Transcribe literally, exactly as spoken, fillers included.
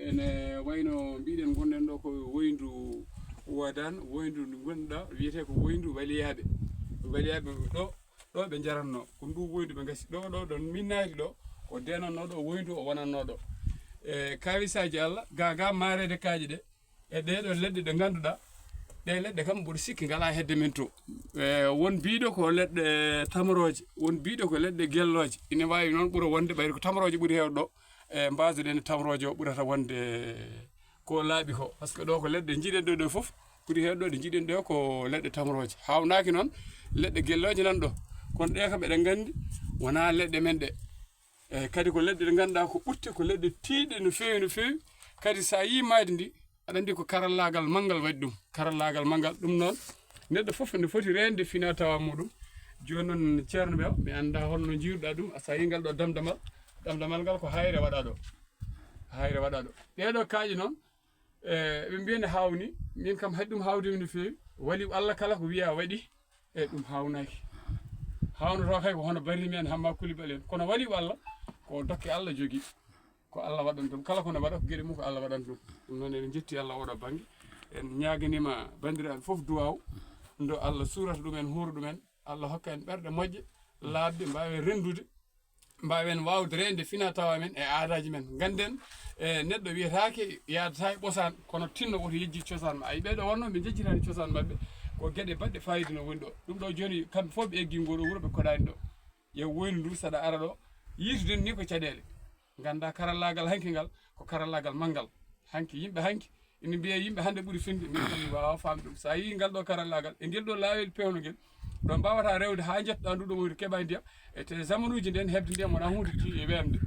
Ene wayno mbiɗen ngonɗen ɗo ko woyndu Wadan, woyndu ndu ngonɗa wiyetee ko woyndu Waliyaaɓe. Waliyaaɓe ɗo, ɗo ɓe njaranno, ko ndu woyndu ɓe ngasi. Ɗo, ɗo, ɗo min naati ɗo, ko denanno ɗo woyndu o wonanno ɗo. E kawisaaji Allah, ga, ga maareede kaaƴe ɗe, e ɗee ɗo leɗɗe ɗe ngannduɗaa, ɗe leɗɗe kam mboɗo sikki ngalaa hedde men to. E won biiɗo ko leɗɗe tamrooje, won biiɗo ko leɗɗe gellooje. Ine waawi noon ɓura wonde ɓayri ko tamrooje ɓuri heewde ɗo. E mbaasoɗen e tamrooje o ɓurata wonde ko laaɓi ko. Par ce que ɗo ko leɗɗe njiɗen ɗo ɗo fof, ɓuri heewde ɗo ɗe njiɗen ɗo ko leɗɗe tamrooje. Haawnaaki noon leɗɗe gellooje nan ɗo. Kono ɗe kam eɗen nganndi wonaa leɗɗe men ɗe. E kadi ko leɗɗe ɗe ngannduɗaa ko ɓutte, ko leɗɗe tiiɗɗe no feewi, no feewi. Kadi so a yii maayde ndi, aɗa anndi ko karallaagal manngal waɗi ɗum. Karallaagal manngal ɗum noon, neɗɗo fof ne foti reende fina tawa muɗum. Jooni noon, ceerno ɓe, mi anndaa holno njiiruɗaa ɗum. So a yii ngal ɗo damdamal, damdamal ngal ko hayre waɗaa ɗo. Hayre waɗaa ɗo. Ɗee ɗo kaaƴe noon, e, ɓe mbiya ne haawni. Min kam haɗi ɗum haawde mi no feewi. Wali Allah kala ko wiya waɗi, e ɗum haawnaaki. Haawnoto kay ko hono barri men Hamma Kulibali en. Kono wali Allah ko dokke Allah jogii. Ko Allah waɗan ɗum. Kala ko ne waɗa ko geɗe mum ko Allah waɗan ɗum. Ɗum noon eɗen njetti Allah oɗo bannge. En ñaaganiima banndiraaɓe fof duwaaw. Ndo Allah suurata ɗumen, huura ɗumen. Allah hokka en ɓerɗe moƴƴe, laaɓɗe, mbaawen renndude, mbaawen waawde reende fina tawa men e aadaaji men. Ngannden, e, neɗɗo wiyetaake yaadata e ɓosaan, kono tinno woto yejji cosaan ma. Ay, ɓee ɗo wonno ɓe njejjitaani cosaan maɓɓe, ko geɗe baɗɗe faayiida no woni ɗo. Ɗum ɗo jooni, kamɓe fof ɓe eggi ngoo ɗo wuro, ɓe koɗaani ɗo. Ƴeew woyndu ndu, saɗa ara ɗo, yiitude ni ko caɗeele. Nganndaa karallaagal hanki ngal, ko karallaagal manngal. Hanki, yimɓe hanki, ina mbiya yimɓe hannde ɓuri finde, min kam mi waawaa faamde ɗum. So a yii ngal ɗo karallaagal, e ngel ɗo laawel peewno ngel, ɗo mbaawata rewde haa njettoɗaa ndu ɗo woyru keɓa ndiyam, e te zamanuuji nden heɓde ndiyam wonaa huunde ti e weemde.